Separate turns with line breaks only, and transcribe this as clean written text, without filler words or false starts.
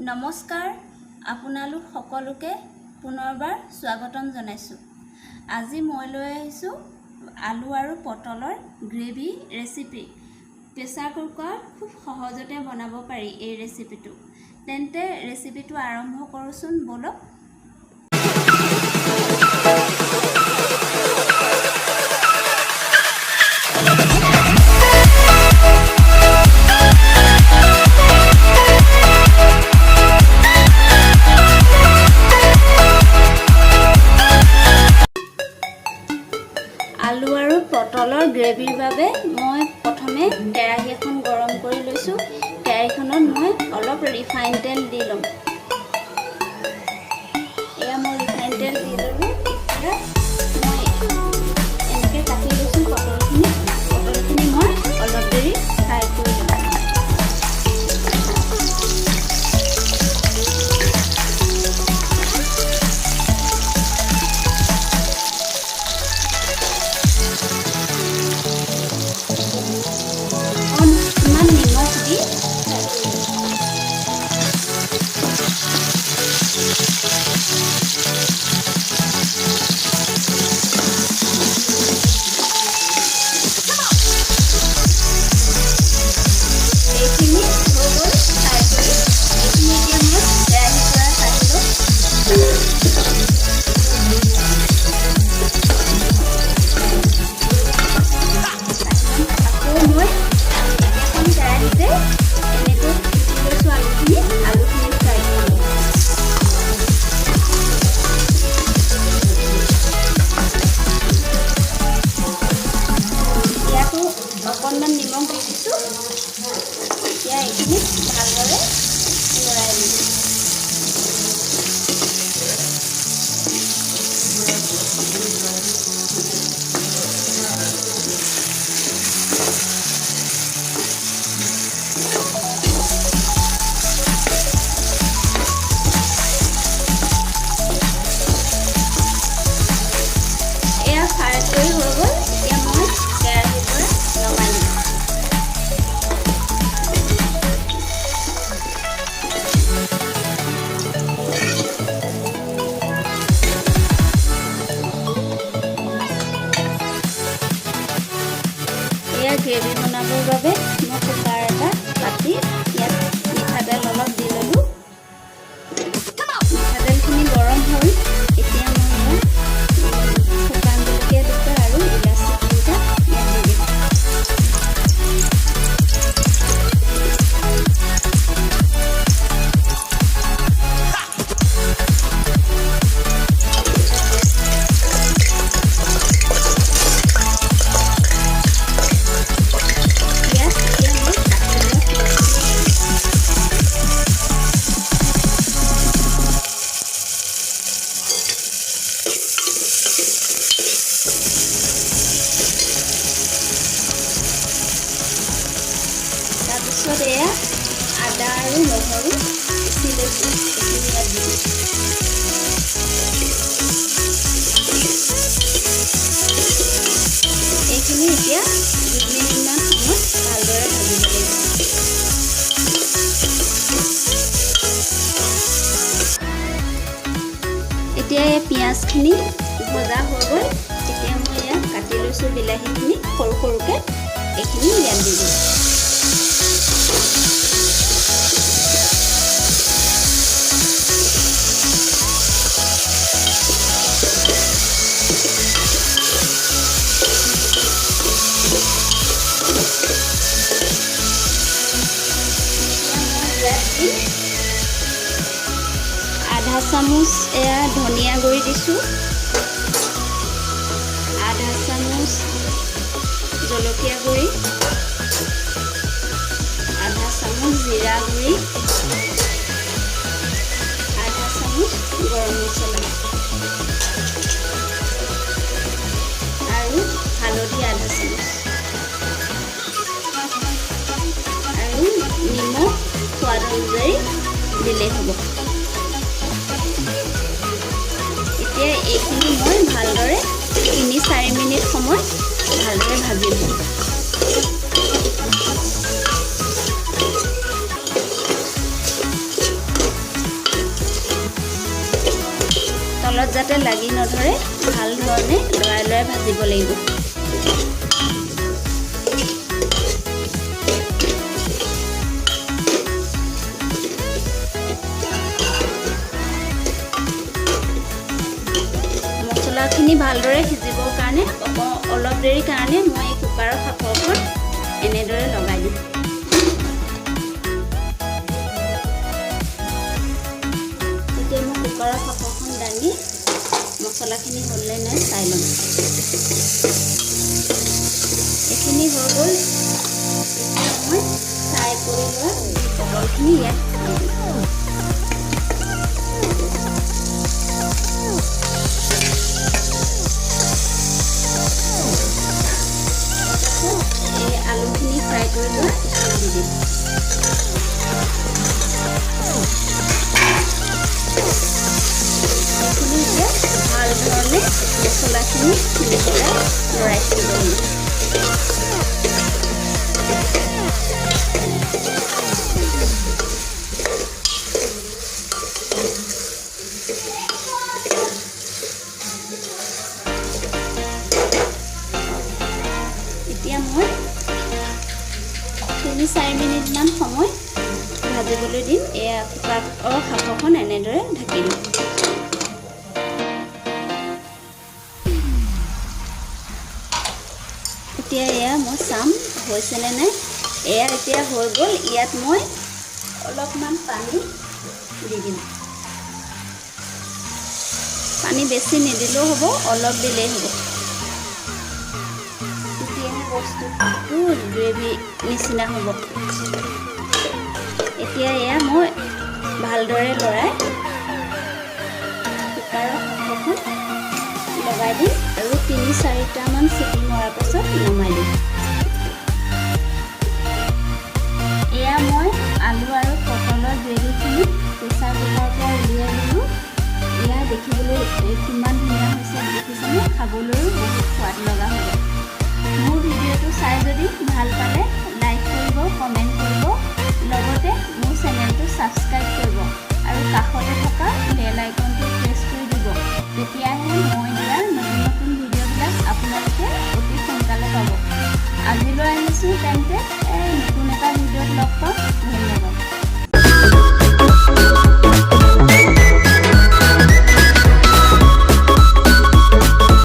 নমস্কাৰ, আপোনালোক সকলোকে পুনৰবাৰ স্বাগতম জনাইছোঁ। আজি মই লৈ আহিছোঁ আলু আৰু পটলৰ গ্ৰেভি ৰেচিপি। প্ৰেছাৰ কুকাৰত খুব সহজতে বনাব পাৰি এই ৰেচিপিটো। তেন্তে ৰেচিপিটো আৰম্ভ কৰোঁচোন ব'লক। আলু আৰু পটলৰ গ্ৰেভিৰ বাবে মই প্ৰথমে কেৰাহী এখন গৰম কৰি লৈছোঁ। কেৰাহীখনত মই অলপ ৰিফাইন তেল দি ল'ম। এয়া মই ৰিফাইন তেল দি ল'লোঁ। এতিয়া মই এনেকৈ কাটি লৈছোঁ পটলখিনি। পটলখিনি মই অলপ দেৰি ফ্ৰাই কৰি ল'ম। অকণমান নিমখ দি ফ্ৰাই কৰি ল'ম। এইখিনি হৈ গ'ল ফ্ৰাই কৰি। এইখিনি এতিয়া মই কেৰাহীৰ পৰা কাঢ়ি ল'ম। আকৌ মই একেখন কেৰাহীতে এনেকৈ কুটি লৈছোঁ আলুখিনি। আলুখিনি ফ্ৰাই কৰি ল'ম। ইয়াতো অকণমান নিমখ দি দিছোঁ। এতিয়া এইখিনি ভালদৰে লৰাই দিম। এয়া ফ্ৰাই কৰি হৈ গ'ল। এতিয়া মই কেৰাহীৰ পৰা নমাই দিম। এয়া গ্ৰেভি বনাবৰ বাবে মই কুকাৰ এটা পাতি ইয়াত মিঠাতেল অলপ দি ল'লোঁ। মিঠাতেলখিনি গৰম হ'ল। এতিয়া মই ইয়াত শুকান জলকীয়া 2টা আৰু ইলাচি 3টা ইয়াত দি দিম। ইয়াত এতিয়া মই কাটি লোৱা পিঁয়াজখিনি দি দিম। তাৰপিছত এয়া আদা আৰু নহৰু পিচি লৈছোঁ, এইখিনি ইয়াত দি দিম। এইখিনি এতিয়া 2 মিনিটমান সময় ভালদৰে ভাজিব লাগিব। এতিয়া এই পিঁয়াজখিনি ভজা হৈ গ'ল। এতিয়া মই ইয়াত কাটি লৈছোঁ বিলাহীখিনি সৰু সৰুকৈ, এইখিনি ইয়াত দি দিম। এতিয়া মই ইয়াত দিম আধা চামুচ এয়া ধনিয়া গুড়ি দিছোঁ, আধা চামুচ জলকীয়া গুড়ি, আধা চামুচ জিৰা গুড়ি, আধা চামুচ গৰম মছলা আৰু হালধি আধা চামুচ আৰু নিমখ সোৱাদ অনুযায়ী দিলেই হ'ব। এতিয়া এইখিনি মই ভালদৰে 3-4 মিনিট সময় ভালদৰে ভাজিম। তেলত যাতে লাগি নধৰে ভাল ধৰণে লৰাই লৰাই ভাজিব লাগিব। মছলাখিনি ভালদৰে সিজিবৰ কাৰণে অলপ দেৰিৰ কাৰণে মই এই কুকাৰৰ সাঁফৰখন এনেদৰে লগাই দিম। এতিয়া মই কুকাৰৰ সাঁফৰখন দাঙি মছলাখিনি হ'লনে নাই চাই ল'ম। এইখিনি হৈ গ'ল। এতিয়া মই ফ্ৰাই কৰি লোৱা পটলখিনি ইয়াত দি দিম। তাৰপাছত এই আলুখিনি ফ্ৰাই কৰি লোৱা এইখিনি দি দিম। এইখিনি এতিয়া ভাল ধৰণে মছলাখিনি মিহলাই লৰাই থাকিব লাগিব। এতিয়া মই 3-4 মিনিটমান সময় ভাজিবলৈ দিম। এয়া কুকাৰৰ সাঁফৰখন এনেদৰে ঢাকি দিম। এতিয়া এয়া মই চাম হৈছেনে নাই। এয়া এতিয়া হৈ গ'ল। ইয়াত মই অলপমান পানী দি দিম। পানী বেছি নিদিলেও হ'ব, অলপ দিলেই হ'ব। তেতিয়াহে বস্তুটো গ্ৰেভি নিচিনা হ'ব। এতিয়া এয়া মই ভালদৰে লৰাই কুকাৰৰ সাঁফৰখন লগাই দিম আৰু 3-4টামান চিটি মৰাৰ পাছত নমাই দিম। এয়া মই আলু আৰু পটলৰ গ্ৰেভিখিনি প্ৰেছাৰ কুকাৰৰ পৰা উলিয়াই ল'লোঁ। এয়া দেখিবলৈ কিমান ধুনীয়া হৈছে দেখিছেনে? খাবলৈও বহুত সোৱাদ লগা হ'ব। মোৰ ভিডিঅ'টো চাই যদি ভাল পালে লাইক কৰিব, কমেণ্ট কৰিব, লগতে মোৰ চেনেলটো ছাবস্ক্ৰাইব কৰিব আৰু কাষতে থকা বেল আইকনটো প্ৰেছ কৰি দিব। তেতিয়াহে মই দিয়া নতুন নতুন ভিডিঅ'বিলাক আপোনালোকে অতি সোনকালে পাব। আজিলৈ আহিছোঁ তেন্তে, এই নতুন এটা ভিডিঅ'ত লগ পাম।